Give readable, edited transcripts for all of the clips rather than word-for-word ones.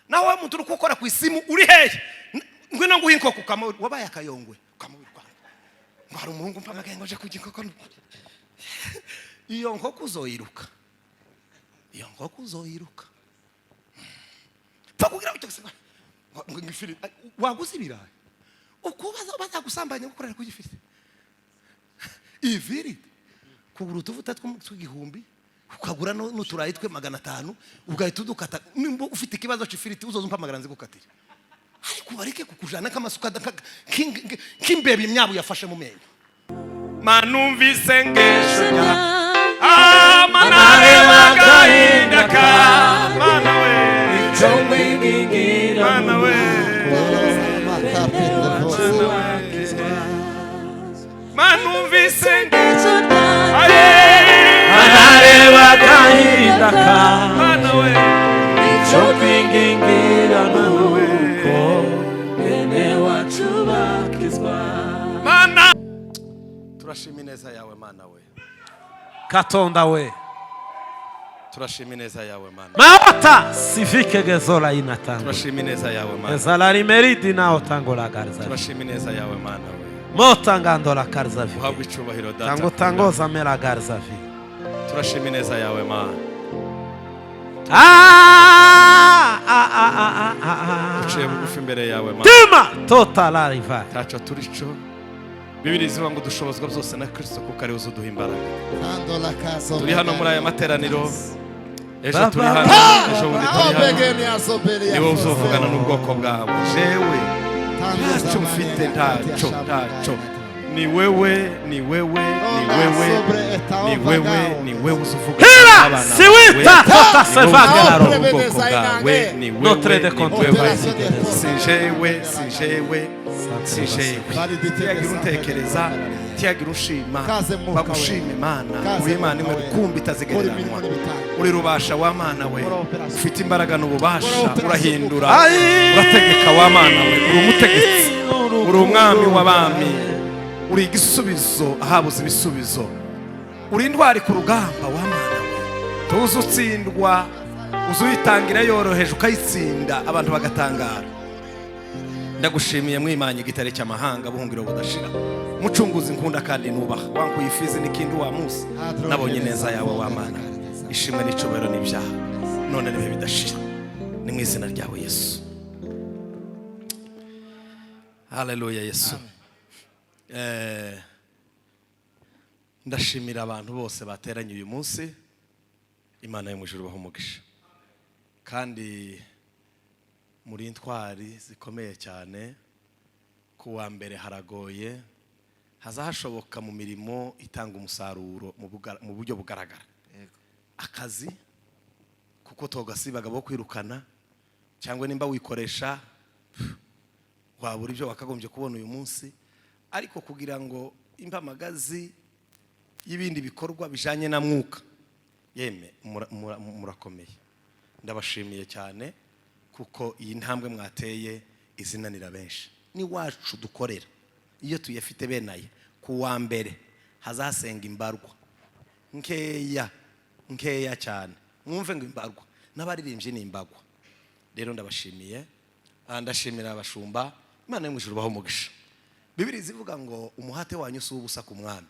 Nawe wa muntu uri gukora ku isimu, uri hehe? Ngwino nguhe inkoko. Wabaye akayongwe, ukamubirwanya ngo hari umuhungu mpamagaye ngo aje kurya inkoko. Iyo nkoko uzoyiruka, iyo nkoko uzoyiruka. Pfa kugira ngo ngo ifiriti waguze ibirayi, ukubaza bazagusambanya gukorera ku ifiriti. Ifiriti kugura utuvuta tw'igihumbi, ukagura n'uturayi twe 500, ugahita udukata. Nimba ufite ikibazo cy'ifiriti, uzoza umpamagara nzigukatira, ariko bareke kukujana nk'amasuka nk'imbeba imyabu yafashe mu menyo. Manumvise ngesho manareba agahinda ka Mana we. Icyo ngwingingira. Mana we. Mana we. Manumvise ngesho. Manareba agahinda ka Mana we. Icyo kwingingira nuko bene wacu bakizwa. Mana, turashima ineza yawe, Mana we. Katonda we. Turashima ineza yawe, Mana. Maota sivike gezola inatanga. Turashima ineza yawe, Mana. Ezala rimeridi nao tangola garza. Turashima ineza yawe, Mana we. Motangando garza vi. Uhabwe icubahiro, Data. Tango tangoza mela garza vi. Turashima ineza yawe, Mana. Ah, ah, ah, ah, ah, ah. Duciye bugufi imbere yawe, Mana. Tima tota la riva. Ntacyo turi cyo. Bibiri zivuga ngo dushobozwa byose na Kristo, kuko ariwe uzuduha imbaraga. Turi hano muri aya materaniro, ejo turi hano, ejo bundi turi hano. Niwe uzovugana n'ubwoko bwawe. Jewe ntacyo mfite, ntacyo, ntacyo. Ni wewe, ni wewe, ni wewe, ni wewe, ni wewe uzuvugana Hira n'abana siwita bawe. tota Ni wowe sevagelaro. uzovugana n'ubwoko bwawe, ni Notre wewe, de ni contre wewe. Si jewe, si jewe, si jewe. Ntiyagira untekereza, ntiyagira unshima. Bagushima, Imana. Uri Imana imwe rukumbi itazigereranywa, uri rubasha wa Mana we, ufite imbaraga n'ububasha, urahindura, urategeka wa Mana we, uri umutegetsi, uri umwami w'abami, uri igisubizo ahabuze ibisubizo, uri intwari ku rugamba wa Mana we. Tuzi utsindwa, uzi uyitangira yoroheje ukayitsinda, abantu bagatangara. Ndagushimiye, mwimanye igitare cy'amahanga, buhungiro budashira, mucunguzi nkunda kandi nubaha, wankuye ifizi n'ikindi wa munsi nabonye neza yawe wa Mana. Ishimwe n'icubahiro n'ibyaha none n'ibihe bidashira, ni mu izina ryawe Yesu. Haleluya, Yesu. Ndashimira abantu bose bateranye uyu munsi. Imana yo mu ijuru ibahe umugisha, kandi muri intwari zikomeye cyane. Ku wa mbere haragoye, haza hashoboka mu mirimo itanga umusaruro mu buryo bugaragara, akazi kuko togasibaga bo kwirukana, cyangwa nimba wikoresha wabura ibyo wakagombye kubona uyu munsi. Ariko kugira ngo impamagazi y'ibindi bikorwa bijanye na mwuka yeme, murakomeye. Ndabashimiye cyane, kuko iyi ntambwe mwateye izinanira benshi. N'iwacu dukorera iyo tuyafite bene aya, ku wa mbere hazasenga imbarwa nkeya, nkeya cyane. Mwumve ngo imbarwa n'abaririmbyi ni imbagwa. Rero ndabashimiye. Ndashimira abashumba. Imana yo mu ijuru ibahe umugisha. Bibiri zivuga ngo umuhate wanyu si uw'ubusa ku mwami.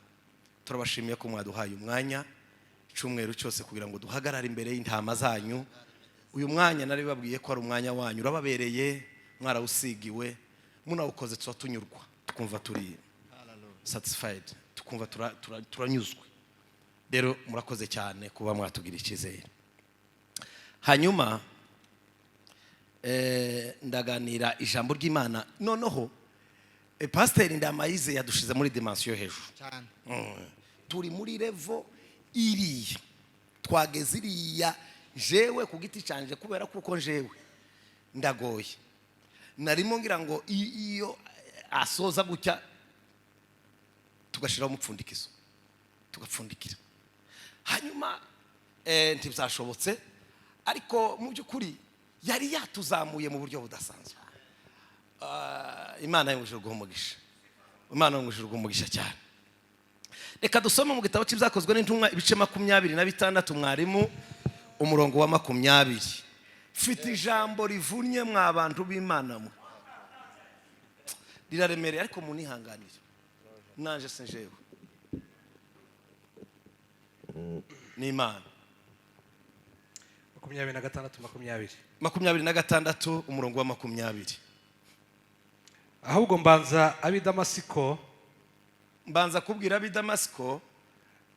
Turabashimiye ko mwaduhaye umwanya icyumweru cyose kugira ngo duhagarare imbere y'intama zanyu. Uyu mwanya nari babwiye ko ari umwanya wanyu, urababereye, mwarawusigiwe, munawukoze tuba tunyurwa, tukumva turi satisfied, tukumva turanyuzwe. Rero murakoze cyane kuba mwatugira icyizere. Hanyuma ndaganira ijambo ry'Imana. Noneho Pasiteri Ndamayize yadushize muri dimension yo hejuru. Turi muri level iriya, twageze iriya. Jewe ku giti canje, kubera kuko njewe ndagoye, narimo ngira ngo iyo asoza gutya tugashyiraho umupfundikizo, tugapfundikira. Hanyuma ntibyashobotse, ariko mu by'ukuri yari yatuzamuye mu buryo budasanzwe. Imana yo mu ijuru iguhe umugisha, Imana yo mu ijuru iguhe umugisha cyane. Reka dusome mu gitabo cy'Ibyakozwe n'Intumwa, ibice 26, mwarimu, umurongo wa 20. Mfite ijambo rivunnye, mwa bantu b'Imana mwe, riraremereye, ariko munihanganire, nanje sinjewe, ni Imana. 26 20. 26, umurongo wa 20. Ahubwo mbanza ab'i Damasiko, Mbanza kubwira ab'i Damasiko,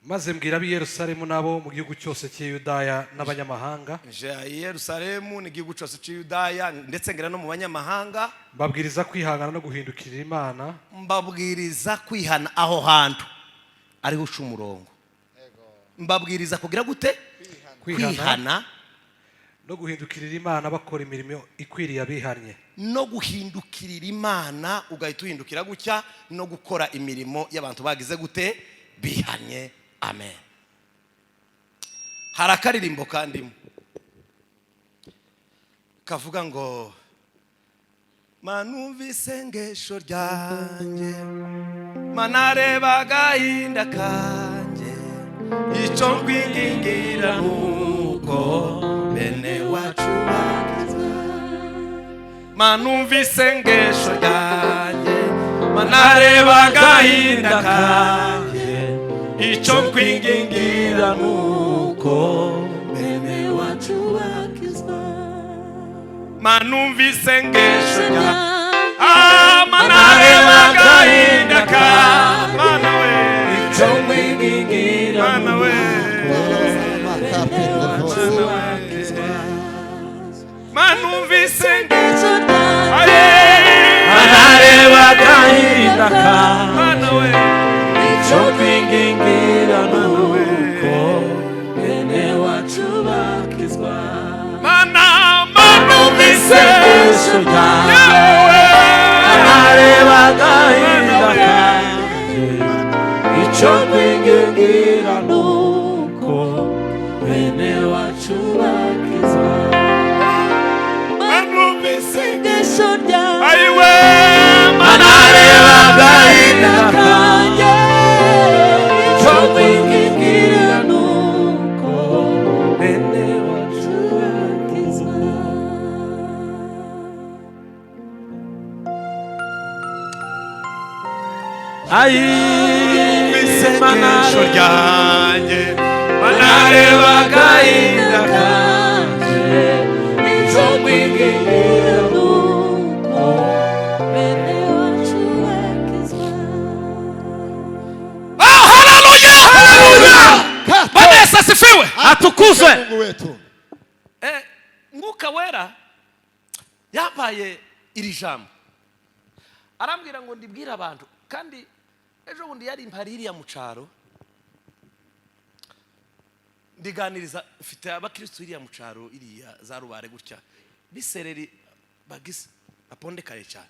maze mbwira ab'i Yerusalemu n'abo mu gihugu cyose cy'i Yudaya n'abanyamahanga, nje i Yerusalemu n'igihugu cyose cy'i Yudaya, ndetse ngera no mu banyamahanga, mbabwiriza kwihangana no guhindukirira Imana, mbabwiriza kwihana. Aho hantu ariho uca umurongo. Mbabwiriza kugira gute? Kwihana. Kwihana. No guhindukirira Imana bakora imirimo ikwiriye abihannye. No guhindukirira Imana, ugahita uhindukira gutya, no gukora imirimo y'abantu bagize gute? Bihanye. Amen. Hari akaririmbo kandimo kavuga ngo: "Manumva isengesho ryanjye, manareba agahinda kanjye, icyo nkwingingira nuko bene wacu bakiza. Manumva isengesho ryanjye, manareba agahinda kanjye, icyo nkwingingira nuko bene wacu bakizwa." Manumva isengesho ryanjye, ah, manareba agahinda kanjye, Mana we, Icyo nkwingingira, Mana we, Bene wacu bakizwa. Manumva isengesho, Aye. Arareba agahinda kanjye, Mana we, icyo nkwingingira nuko Bene wacu bakizwa. Mana, manumva isengesho isengesho ryanjye, yewe, arareba agahinda kanjye, icyo nkwingingira nuko Bene wacu bakizwa. Manumva isengesho, Isengesho ryanjye, ayiwe, arareba agahinda kanjye, icyo nkwingingira nuko bene wacu bakizwa. Ayi, Isengesho ryanjye, manareba agahinda kanjye, icyo nkwingingira nuko bene wacu bakizwa. Ah, haleluya, haleluya! Bwana Yesu asifiwe. Atukuzwe. Mungu wetu. Mwuka Wera yampaye iri jambo, arambwira ngo ndibwire abantu. Kandi ejo bundi yari impari iriya mu cyaro, ndiganiriza, mfite abakirisitu iriya mu cyaro, iriya za Rubare gutya, bisereri bagise bapondekaye cyane.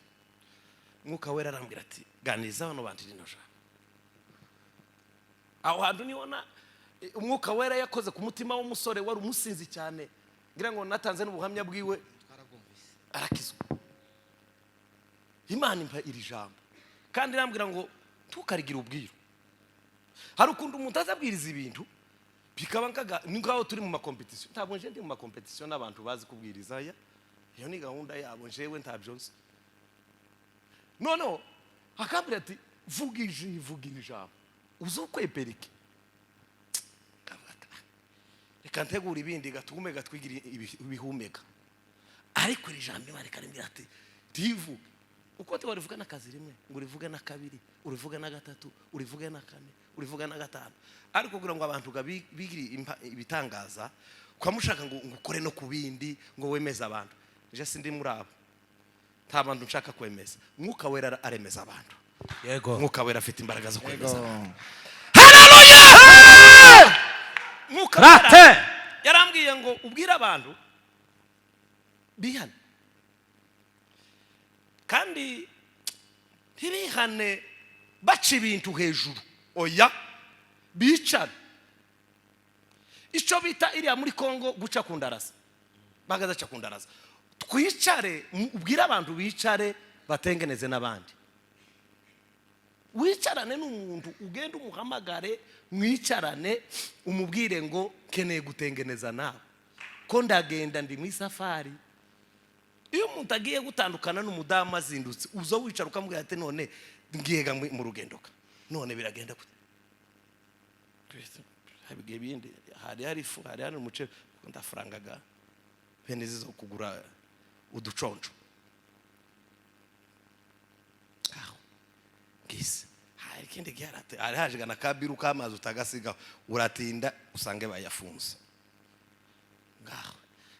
Mwuka Wera arambwira ati: "Ganiriza bano bantu rino jambo." Aho hantu nibona Umwuka Wera yakoze ku mutima w'umusore wari umusinzi cyane, ngira ngo natanze n'ubuhamya bwiwe, arakizwa. Imana impa iri jambo kandi irambwira ngo ntukarigire ubwiru. Hari ukuntu umuntu azabwiriza ibintu bikaba nkaga ni nkaho turi mu makompetisiyo. Ntabwo nje ndi mu makompetisiyo n'abantu bazi kubwiriza. Aya iyo ni gahunda yabo, njewe ntabyo nzi. Noneho akambwira ati: "Vuga iji, vuga iri jambo, uzi ukwepera iki?" Kavuga ati: "Ah, reka ntegure ibindi gatume gatwigira ibihumeka, ariko iri jambo Imana ikarimbwira ati rivuge uko warivuga n'akazi rimwe, ngo urivuge na kabiri, urivuge na gatatu, urivuge na kane, urivuge na gatanu." Ariko kugira ngo abantu bigire ibitangaza, ukamushaka ngo ukore no ku bindi, ngo wemeze abantu. Je sindi muri abo, nta bantu nshaka kwemeza. Mwuka Wera aremeza abantu. Yego. Mwuka Wera afite imbaraga zo kwemeza abantu. Haleluya! Mwuka Wera Rate. yarambwiye ngo ubwire abantu bihane, kandi ntibihane baca ibintu hejuru, oya, bicare, icyo bita iriya muri Kongo guca ku ndaraza, bagazaca ku ndaraza. Twicare, ubwire abantu bicare, batengeneze n'abandi. Wicarane n'umuntu, ugende umuhamagare, mwicarane, umubwire ngo: "Keneye gutengeneza nawe." Ndiko ndagenda, ndi mu isafari. Iyo umuntu agiye gutandukana n'umudamu azindutse, uza wicara ukamubwira ati: "None ngiye ga mu rugendo ka, none biragenda gute?" Hari ibindi, hari hari ifu, hari hari umuceri, ndafarangaga bene izi zo kugura uduconco aho ngisi. Hari ikindi gihe hari haje na kabiru k'amazi, utagasigaho uratinda usange bayafunze. Ngaho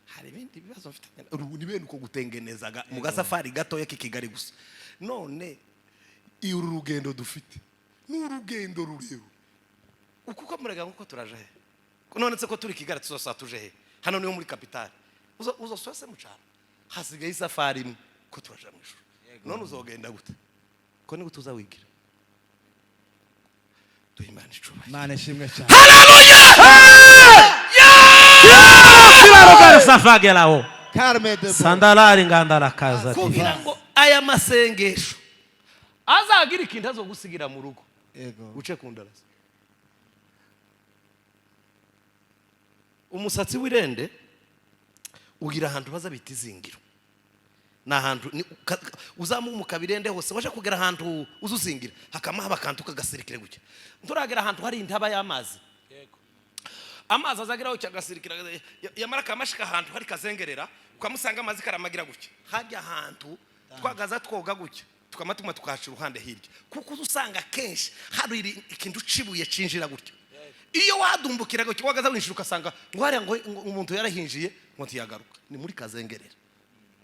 hari ibindi bibazo mfitanye. Ubu ni bene uko gutengenezaga mu gasafari gatoya k'i Kigali gusa. None uru rugendo dufite ni urugendo rurerure. Uko murega nkuko turaje he? None se ko turi Kigali, tuzosa tuje he? Hano niho muri capitale, uzosose mu cyaro hasigaye isafari imwe ko turaja mu ijuru. None uzogenda gute ko nigute uzawigira? Duhe Imana icubahiro. Imana ishimwe cyane. Kibarugara safageraho. Carme de Sandalari ngandara kaza. Kugira ngo aya masengesho azagira ikintu azogusigira mu rugo, uce ku ndaraza. Umusatsi w'irende ugira ahantu baza bita izingiro. Ni ahantu uzamuka birende hose, waje kugera ahantu uzuzingira, hakama haba akantu kagasirikire gutya. Nturagera ahantu hari intaba y'amazi, amazi azageraho cyagasirikira, yamara kamashika ahantu hari kazengerera, ukamusanga amazi karamagira gutya. Hajya ahantu twagaza twoga gutya, tukamatuma tukahaca uruhande hirya, kuko usanga kenshi hari ikintu cibuye cinjira gutya. Iyo wadumbukira gutya, wagaza winjira, ugasanga ngo hariya ngo umuntu yarahinjiye ngo ntiyagaruka. Ni muri kazengerera.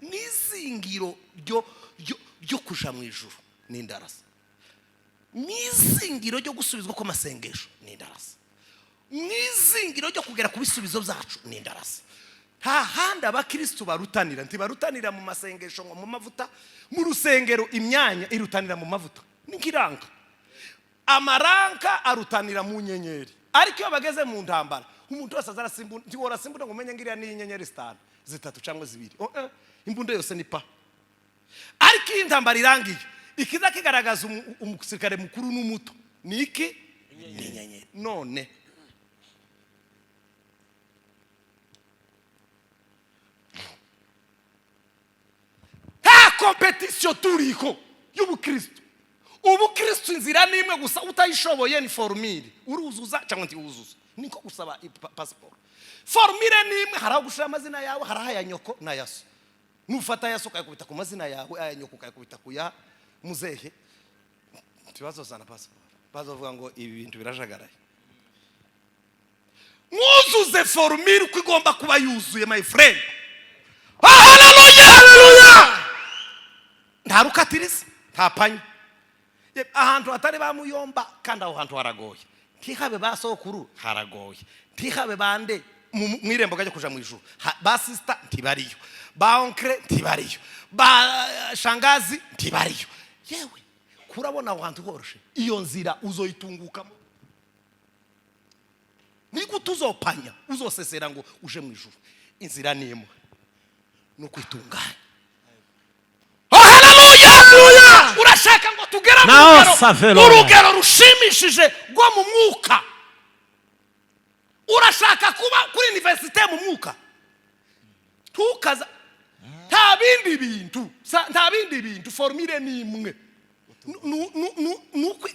N'izingiro ryo kuja mu ijuru ni indarasa. N'izingiro ryo gusubizwa kw'amasengesho ni indarasa. N'izingiro ryo kugera ku bisubizo byacu ni indarasa. Nta handi abakirisitu barutanira, ntibarutanira mu masengesho ngo mu mavuta mu rusengero. Imyanya irutanira mu mavuta, ni nk'iranga amaranka arutanira mu nyenyeri. Ariko iyo bageze mu ntambara, umuntu wese azarasimbu, ntiworasimbura ngo umenye ngo iriya ni inyenyeri zitanu, zitatu cyangwa zibiri. Oh, eh, imbunda yose ni pa. Ariko iyo intambara irangiye, ikiza kigaragaza umusirikare mukuru n'umuto ni iki? Ni inyenyeri. None nta compétition turiho y'ubukristo. Ubukristo inzira ni imwe gusa, utayishoboye ni formule uruzuza cyangwa ntiwuzuza, niko gusaba pasiporo. Formule ni imwe, hari aho gushira amazina yawe, hari aya nyoko n'aya so. Nufata aya so ukayakubita ku mazina yawe, aya nyoko ukayakubita ku ya muzehe, ntibazozana pasiporo, bazovuga ngo ibi bintu birajagaraye. Mwuzuze formule uko igomba kuba yuzuye, my friend. Haleluya, haleluya! Nta rukatiriza, nta panya. Ahantu hatari ba muyomba, kandi aho hantu haragoye, ntihabe ba sokuru haragoye, ntihabe bande mu irembo gajya kuja mu ijuru. Ba sister ntibariyo, ba oncle ntibariyo, ba shangazi ntibariyo. Yewe, kurabona aho hantu horoshe? Iyo nzira uzoyitungukamo nigute? Uzopanya, uzosesera ngo uje mu ijuru? Inzira ni imwe, ni ukwitunganya. Oh, haleluya! Urashaka ngo tugere mu Naho Savelo. urugero rushimishije rwo mu mwuka? Urashaka kuba kuri université mu mwuka? Ntukaza, nta bindi bintu, nta bindi bintu, formule ni imwe.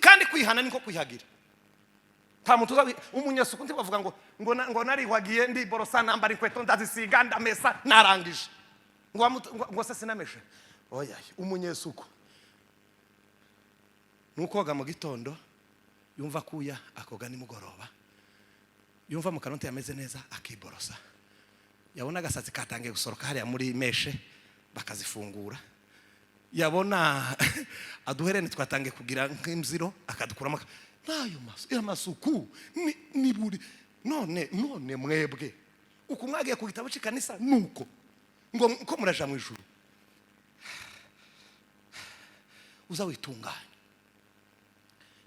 Kandi kwihana niko kwihagira. Nta muntu uza umunyasuku ntibavuga ngo narihwagiye, ndiborosa, nambara inkweto, ndazisiga, ndamesa, narangije, ngo se sinameshe. Oya, umunyesuku ni ukoga mu gitondo, yumva akuya akoga nimugoroba, yumva mu kanwa yameze neza akiborosa, yabona agasatsi katangiye gusoroka hariya muri mèches bakazifungura, yabona aduherene twatangiye kugira nk'imziro akadukuramo, n'ayo masu amasuku ni buri. None mwebwe uku mwagiye ku gitabo cy'ikanisa, nuko ngo ko muraja mu ijuru, uza witunganya,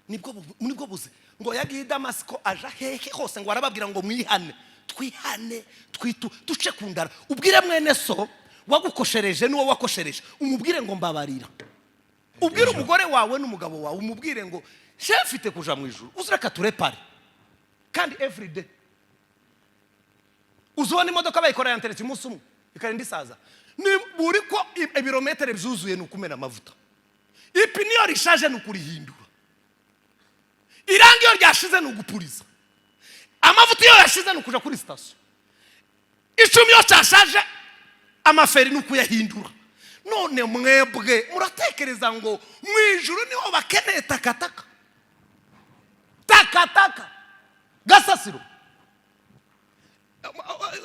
nibwo buze ngo yagiye i Damasiko, aja hehe hose, ngo arababwira ngo mwihane, twihane, twitu duce ku ndara. Ubwire mwene so wagukoshereje n'uwo wakoshereje, umubwire ngo mbabarira. Ubwire umugore wawe n'umugabo wawe, umubwire ngo mfite kuja mu ijuru, uzireka turepare. Kandi everyday Uzubona imodoka bayikora yanteretse umunsi umwe ikarinda isaza. Ni buri ko ibirometero byuzuye ni ukumena amavuta. Ipine iyo rishaje ni ukurihindura. Irangi iyo ryashize ni ugupuriza. Amavuta iyo yashize ni ukuja kuri sitasiyo. Icumi iyo cyashaje, amaferi ni ukuyahindura. None mwebwe muratekereza ngo mu ijuru niho bakeneye takataka, takataka, gasasiro?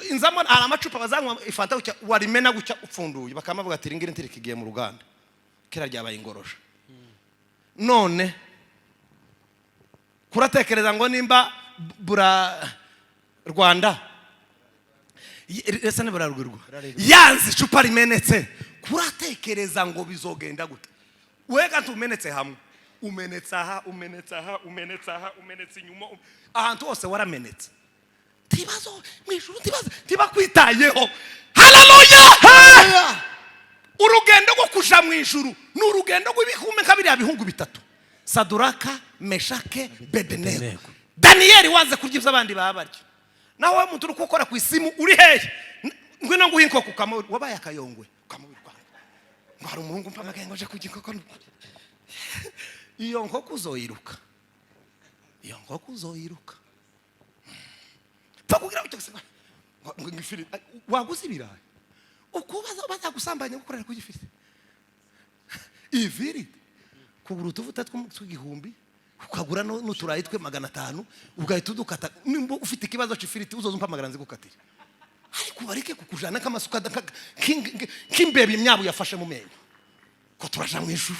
Inzamo hari amacupa bazanywa ifanta gutya, warimena gutya upfunduye, bakamavuga ati: "Iri ngiri ntirikigiye mu ruganda, kera ryabaye ingorosho." None kuratekereza ngo nimba bura Rwanda ese niburarwirwa yanze icupa rimenetse, kuratekereza ngo bizogenda gute? Wega ntumenetse hamwe, umenetse aha, umenetse aha, umenetse aha, umenetse inyuma, ahantu hose waramenetse. Ntibazo mu ijuru ntibazo, ntibakwitayeho. Haleluya! Urugendo rwo kuja mu ijuru ni urugendo rw'ibihumbi nka biriya bihungu bitatu: Saduraka, Meshake, Bedenego, Daniyeli wanze kurya ibyo abandi baba barya. Naho wowe muntu uri gukora ku isimu, uri hehe? Ngwino nguhe inkoko. Wabaye akayongwe ukamubirwanya ngo hari umuhungu mpamagaye ngo aje kurya inkoko. Iyo nkoko uzoyiruka, iyo nkoko uzoyiruka. Pfa kugira ngo gusa ngo ifiriti waguze ibirayi, ukubaza bazagusambanya gukorera ku ifiriti. Ifiriti kugura utuvuta tw'igihumbi, ukagura n'uturayi twe 500, ugahita udukata. Nimba ufite ikibazo cy'ifiriti, uzoza umpamagara nzigukatira. Ariko bareke kukujana nk'amasuka nk'imbeba imyabu yafashe mu menyo ko turaja mu ijuru.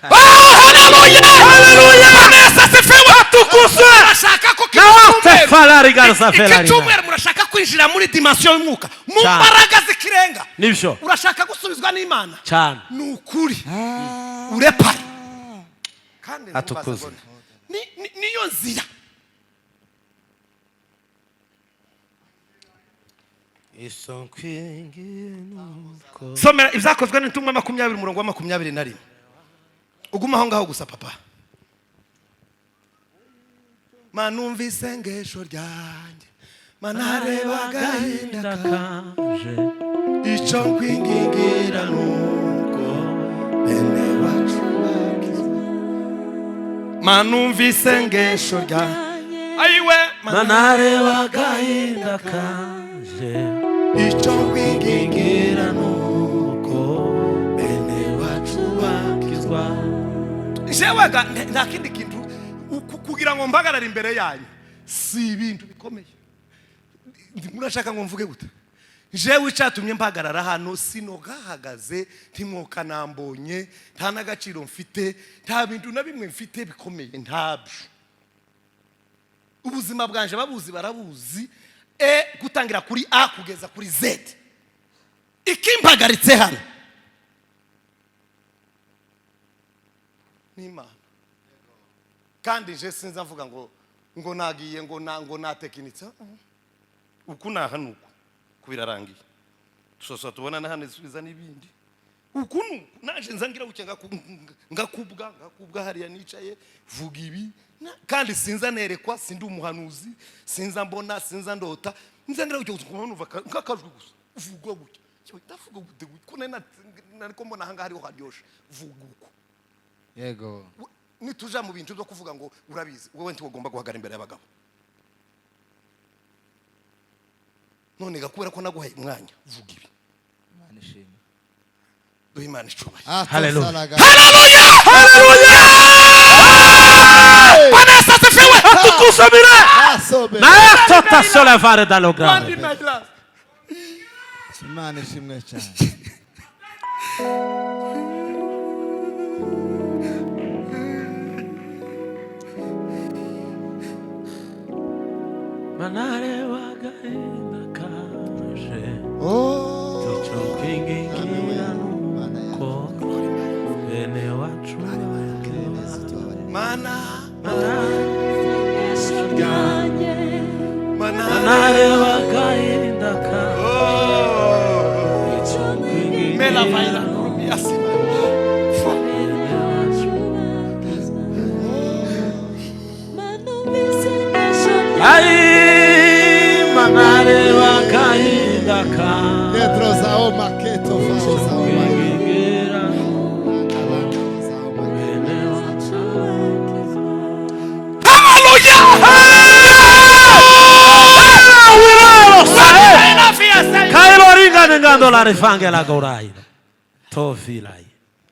Haleluya, haleluya! Yesu asifiwe, atukuzwe. Murashaka ko Na wote falari garza iki felarina. cyumweru murashaka kwinjira muri dimension y'umwuka, mu Cyane. mbaraga z'ikirenga? Nibyo. Urashaka gusubizwa n'Imana? Cyane. Ni ukuri urepara kandi Atukuzwe. ntumbaze ngo niyo nzira. Somera Ibyakozwe n'Intumwa 20, umurongo wa 21. Uguma aho ngaho gusa, papa. Manumva isengesho ryanjye, manareba agahinda Kanje. Icyo nkwingingira nuko bene wacu bakizwa. Manumva isengesho ryanjye, ayiwe! Manareba agahinda kanje. Icyo nkwingingira nuko bene wacu bakizwa. Kizwa. Jewe nta kindi kintu kugira ngo mpagarare imbere yanyu si ibintu bikomeye. Murashaka ngo mvuge gute? Jewe icyatumye mpagarara hano, sinogahagaze, ntimwoka nambonye, nta n'agaciro mfite, nta bintu na bimwe mfite bikomeye, ntabyo. Ubuzima bwanje babuzi, barabuzi, e gutangira kuri A kugeza kuri Z. Ikimpagaritse hano ni Imana. Kandi je sinza mvuga ngo nagiye ngo natekinitse. Uku naha nuku kubirarangiye, tusosa tubona na hano isubiza n'ibindi. Uku nuku naje nza ngira gutya, ngakubwa hariya nicaye, vuga ibi. Kandi sinza nerekwa, sindi umuhanuzi, sinza mbona, sinza ndota. Nza ngira gutya gusa, numva nk'akajwi gusa, vuga gutya. Yewe, ndavuga gute gutya ko nari ko mbona ahangaha hariho haryoshe? Vuga uku. Yego. Nituja mu bintu byo kuvuga ngo urabizi wowe, ntiwagomba guhagarara imbere y'abagabo. None ga kubera ko naguhaye umwanya, vuga ibi. Imana ishimwe. Duhe Imana icubahiro. Hallelujah. Haleluya. Haleluya! Bwana Yesu asifiwe. Atukuzwe. Asobe. Na tota solevare dallo grande. Imana ishimwe cyane. Manareba agahinda kanje. Oh. Icyo kwingingira Imana nuko bene wacu bakizwa. Mana. Isengesho ryanjye. Mana. Manareba agahinda kanje. Icyo nkwingingira Mela vaila yasima. bene wacu bakizwa. Mana, umva isengesho ryanjye. Ai, manareba. Kwingingira bene wacu. Haleluya! Kailoringane ngando la rifange la goraina. Tovilai.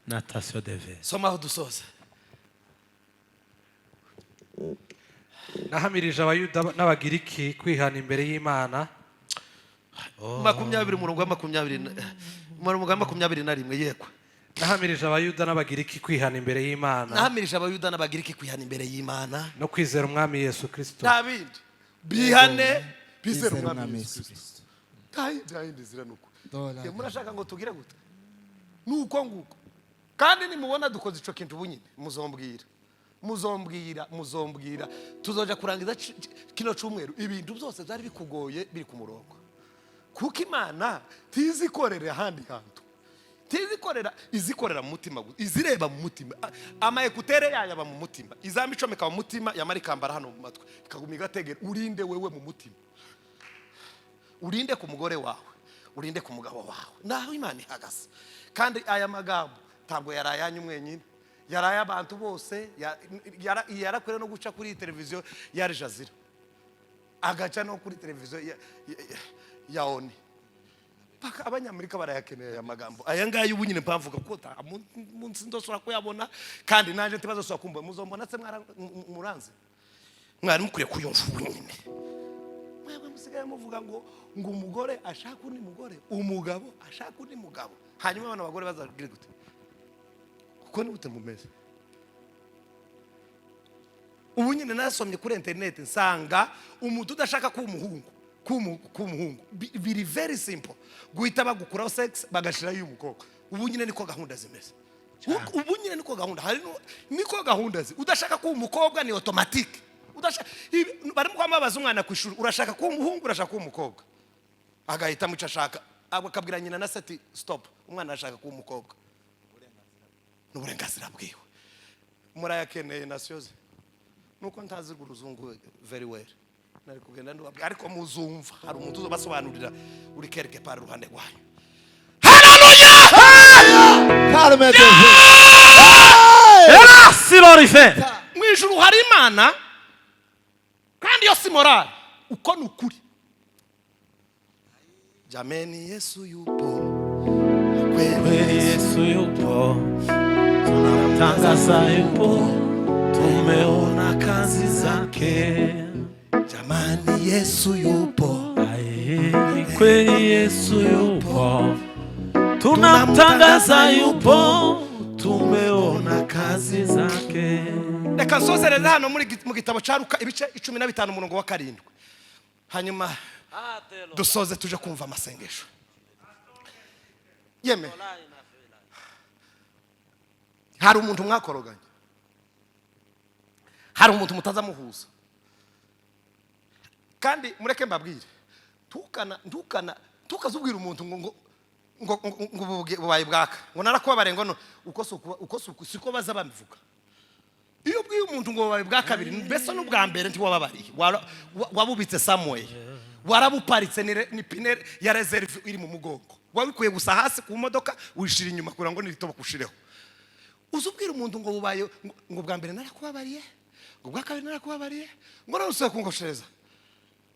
Natasio deve. Soma aho dusoza. Nahamirije Abayuda n'Abagiriki kwihana imbere y'Imana. 20, umurongo wa 20 umurongo wa 21, yego. Nahamirije Abayuda n'Abagiriki kwihana imbere y'Imana Nahamirije Abayuda n'Abagiriki kwihana imbere y'Imana no kwizera Umwami Yesu Kirisito. Nta bindi, bihane, bizere Bizere Umwami Umwami Yesu Yesu Kristo. Nta yindi, nta yindi nzira nuko. Dola. Ye, murashaka ngo tugire gute? Nuko nguko. Kandi nimubona dukoze ico kintu ubunyine, muzombwira, muzombwira, muzombwira. Tuzoja kurangiza kino cumweru ibintu byose byari bikugoye biri ku murongo, kuko Imana tizikorera ahandi hantu, tizikorera, izikorera mu mutima gusa, izireba mu mutima. Ama écouteurs yayo aba mu mutima, izamba icomeka mu mutima, yamara ikambara hano mu matwi, ikaguma igategera. Urinde wewe mu mutima, urinde ku mugore wawe, urinde ku mugabo wawe, naho Imana ihagaze. Kandi aya magambo ntabwo yari ayanyu mwenyine, yari ay'abantu bose. Yarakwiriye no guca kuri iyi televiziyo ya Al Jazeera, agaca no kuri televiziyo ya ONU. Paka Abanyamerika barayakeneye aya magambo aya ngaya. Ubu nyine mpamvuga ko nta munsi ndosora kuyabona, kandi nanjye ntibazosora kumva. Muzombona se? Muranze, mwari mukwiye kuyumva ubu nyine. Mwebwe musigaye muvuga ngo umugore ashaka undi mugore, umugabo ashaka undi mugabo, hanyuma abana abagore bazagira gute? Kuko ni gute mumeze ubu nyine? Nasomye kuri interineti nsanga umuntu udashaka kuba umuhungu, kuba umuhungu biri very simple, guhita bagukuraho sex bagashirayo umukobwa. Ubu nyine niko gahunda zimeze. Ubu nyine niko gahunda hari niko gahunda udashaka kuba umukobwa ni automatique. Udashaka, barimo kwamamaza umwana ku ishuri: urashaka kuba umuhungu, urashaka kuba umukobwa? Agahitamo icyo ashaka, akabwira nyina na se ati stop, umwana arashaka kuba umukobwa. Ni uburenganzira bwiwe. Murayakeneye nasiyoze nuko ntazi uruzungu very well, nari kugenda ndubabwira, ariko muzumva hari umuntu uzobasobanurira uri quelque part iruhande rwanyu. Haleluya! Calme de Silorife. Mu ijuru hari Imana, kandi yo si morale, uko ni ukuri. Jameni, Yesu yupo kweli. Kweli Yesu yupo, tunamtangaza yupo, tumeona kazi zake. Jamani, Yesu yupo. Aye, ni kweli Yesu yupo, tunamtangaza yupo, tumeona kazi zake. Reka nsozereze hano mu gitabo cya Luka, ibice 15, umurongo wa 7, hanyuma dusoze tuje kumva amasengesho. Yeme, hari umuntu mwakoroganye, hari umuntu mutaza muhuza. Kandi mureke mbabwire, ntukana ntukana ntukazubwira umuntu ngo bubaye bwaka, ngo narakubabare, ngo no uko si uko si uko siko baza babivuga. Iyo ubwiye umuntu ngo bubaye bwa kabiri, mbese n'ubwa mbere ntiwababariye, wabubitse somewhere, warabuparitse, ni pine ya réserve iri mu mugongo, wabikuye gusa hasi ku modoka wishira inyuma kugira ngo niritoba ushireho. Uzi ubwira umuntu ngo bubaye ngo bwa mbere narakubabariye, ngo bwa kabiri narakubabariye, ngo none usuye kungoshereza,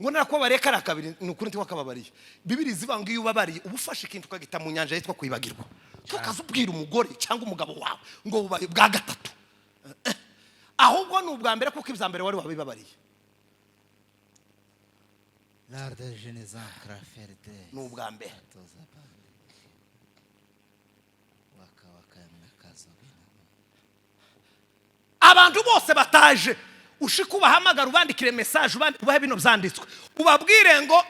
ngo narakubabariye kariya kabiri. Ni ukuri ntiwakababariye. Bibiri zivuga ngo iyo ubabariye uba ufashe ikintu ukagita mu nyanja yitwa kwibagirwa. Tukaza ubwira umugore cyangwa umugabo wawe ngo bubaye bwa gatatu, ahubwo ni ubwa mbere, kuko ibya mbere wari wabibabariye. L'art de Genezan Craferde. Ni ubwa mbere. Toza pande. Waka waka mnakazo bina. Abantu bose bataje, ushike ubahamagara, ubandikire message, ubahe bino byanditswe, ubabwire ngo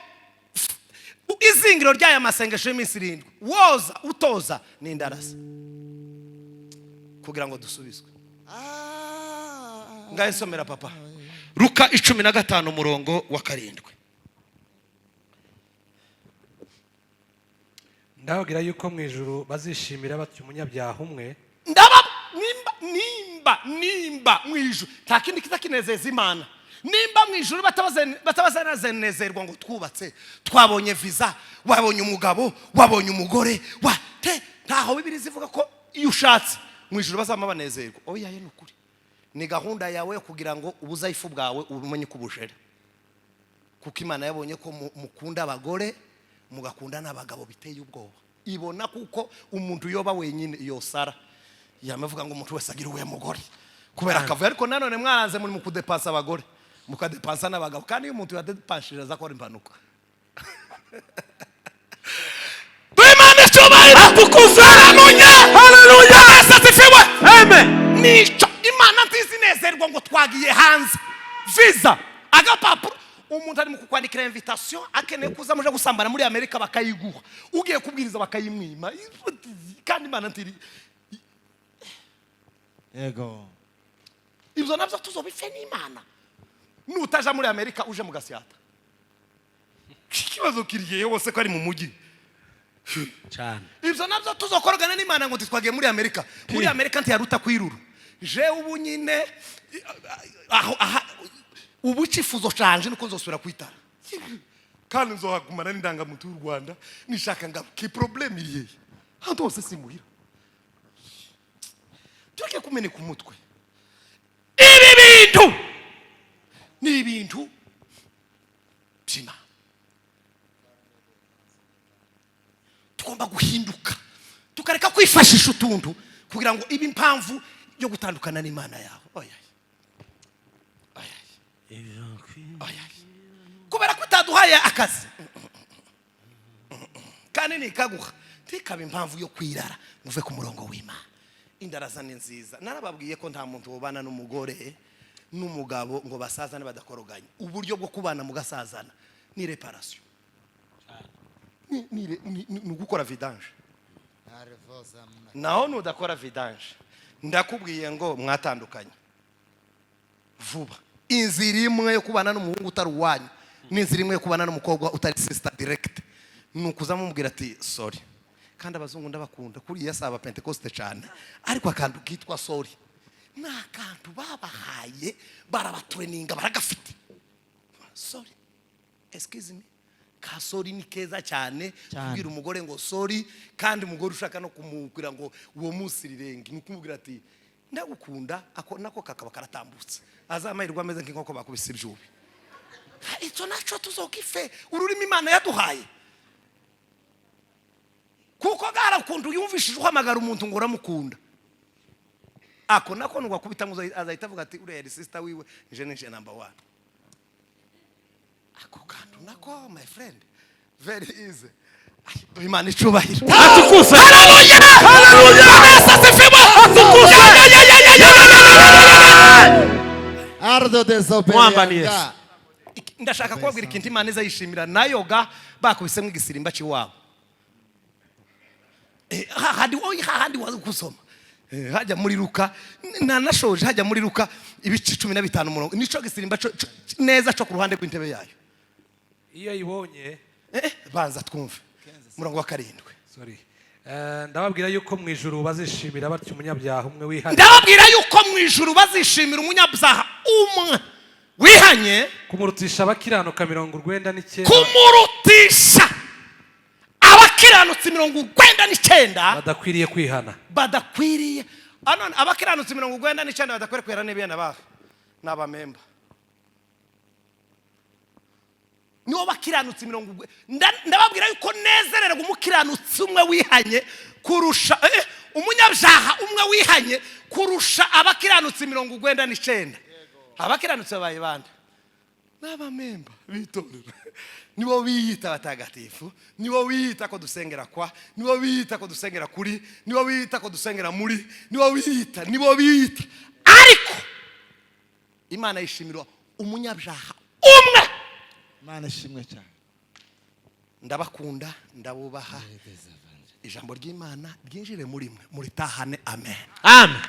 izingiro ry'aya masengesho y'iminsi 7, woza utoza n'indarasa kugira ngo dusubizwe. Ngahe somera papa, Luka 15, umurongo wa 7. Ndababwira yuko mu ijuru bazishimira batyo umunyabyaha umwe Ndaba nimba nimba nimba mu ijuru nta kindi kiza kinezeza Imana. Nimba mu ijuru batabazanezerwa ngo twubatse, twabonye visa, wabonye umugabo, wabonye umugore wa te, ntaho Bibiri zivuga ko iyo ushatse mu ijuru bazama banezerwa. Oya ye, ni ukuri, ni gahunda yawe yo kugira ngo ubuzayifu bwawe ubumenye uko ubujere, kuko Imana yabonye ko mukunda abagore, mugakunda n'abagabo biteye ubwoba. Ibona kuko umuntu yoba wenyine yosara, yamavuga ngo umuntu wese agira uwe mugore kubera akavuyo. Ariko nanone mwaranze, muri mu kudepansa abagore, mukadepansa n'abagabo, kandi iyo umuntu yadepanshije aza akora impanuka. Duhe Imana icyubahiro! Atukuzwe! Haleluya! Haleluya! Yesu asifiwe! Amen. Nico Imana nziza inezerwa ngo twagiye hanze, visa, agapapuro. Umuntu ari mu kukwandikira invitation, akeneye kuza muje gusambana muri Amerika, bakayiguha, ugiye kubwiriza bakayimwima, kandi Imana ntiri Yego. Ibyo nabyo tuzobife n'Imana. Nutaja muri Amerika, uje mu Gasyata, ikibazo kiriye hose ko ari mu mujyi. Cyane. Ibyo nabyo tuzokorogana n'Imana ngo titwagiye muri Amerika. Muri Amerika ntiyaruta kwiruru. Je ubu nyine aho aha ubu icyifuzo canje nuko nzosubira kwitara, kandi nzohagumana n'indangamuntu y'u Rwanda, nishaka ngaruke. Problème iri hehe? Hantu hose simuhira. Tureke kumeneka umutwe. Ibi bintu ni ibintu by'Imana. Tugomba guhinduka, tukareka kwifashisha utuntu kugira ngo ibe impamvu yo gutandukana n'Imana yawe. Oya, oya, oya, kubera ko utaduhaye akazi kandi nikaguha, ntikabe impamvu yo kwirara ngo uve ku murongo w'Imana. Indaraza ni nziza. Narababwiye ko nta muntu wubana n'umugore n'umugabo ngo basazane badakoroganye. Uburyo bwo kubana mugasazana ni réparation, ni ugukora vidange. Naho nudakora vidange, ndakubwiye ngo mwatandukanye vuba. Inzira imwe yo kubana n'umuhungu utari uwanyu n'inzira imwe yo kubana n'umukobwa utari sister direct ni ukuza mumubwira ati "Sorry." Kandi abazungu ndabakunda, kuriya si abapentekoste cyane, ariko akantu kitwa sorry ni akantu babahaye, barabatureninga, baragafite. "Sorry, excuse me." Ka sorry ni keza cyane. Cyane. Kubwira umugore ngo "Sorry", kandi umugore ushaka no kumubwira ngo uwo munsi rirenge, ni ukumubwira ati "Ndagukunda". Ako nako kakaba karatambutse, azamahirwe ameze nk'inkoko bakubise ibyubi. Icyo nacyo tuzokife ururimi Imana yaduhaye, kuko garakunda yumvishije uhamagara umuntu ngo uramukunda, ako nako nugakubita azahita avuga ati "Uriya yari sister wiwe, nje nije number one." Ako kantu nako, my friend, very easy. Ay, duhe Imana icubahiro! Atukuzwe! Haleluya! Haleluya! Yesu asifiwe! Atukuzwe! Ya, ya, ya, ya, ya, ya, ya, ya, ya. Ardo Mwamba ni Yesu. desobedience. Ndashaka kubabwira ikintu Imana izayishimira nayo ga bakubisemo igisirimba cy'iwabo. Hahandi, oyi, hahandi waza gusoma. Hajya muri Luka, nanashoje, hajya muri Luka ibice 15 umurongo, nico gisirimba neza cyo ku ruhande rw'intebe yayo. Iyo ayibonye Banza twumve murongo wa 7. Sorry. Ndababwira yuko mu ijuru bazishimira batyo umunyabyaha umwe wihanye Ndababwira yuko mu ijuru bazishimira umunyabyaha umwe wihanye kumurutisha abakiranuka 99 kumurutisha abakiranutsi 99 badakwiriye kwihana. Badakwiriye. Anone abakiranutsi 99 badakwiriye kwihana n'ibiyana bahe? Ni abamemba, nibo bakiranutsi ndababwira yuko nezererwa umukiranutsi umwe wihanye kurusha umunyabyaha umwe wihanye kurusha abakiranutsi 99. Abakiranutsi babaye bande? N'abamemba b'itorero, nibo biyita abatagatifu, nibo biyita ko dusengera kwa, nibo biyita ko dusengera kuri, nibo biyita ko dusengera muri, nibo biyita, nibo biyita. Ariko Imana yishimira umunyabyaha umwe. Imana ishimwe cyane. Ndabakunda, ndabubaha. Ijambo ry'Imana ryinjire muri mwe, muritahane. Amen. Amen.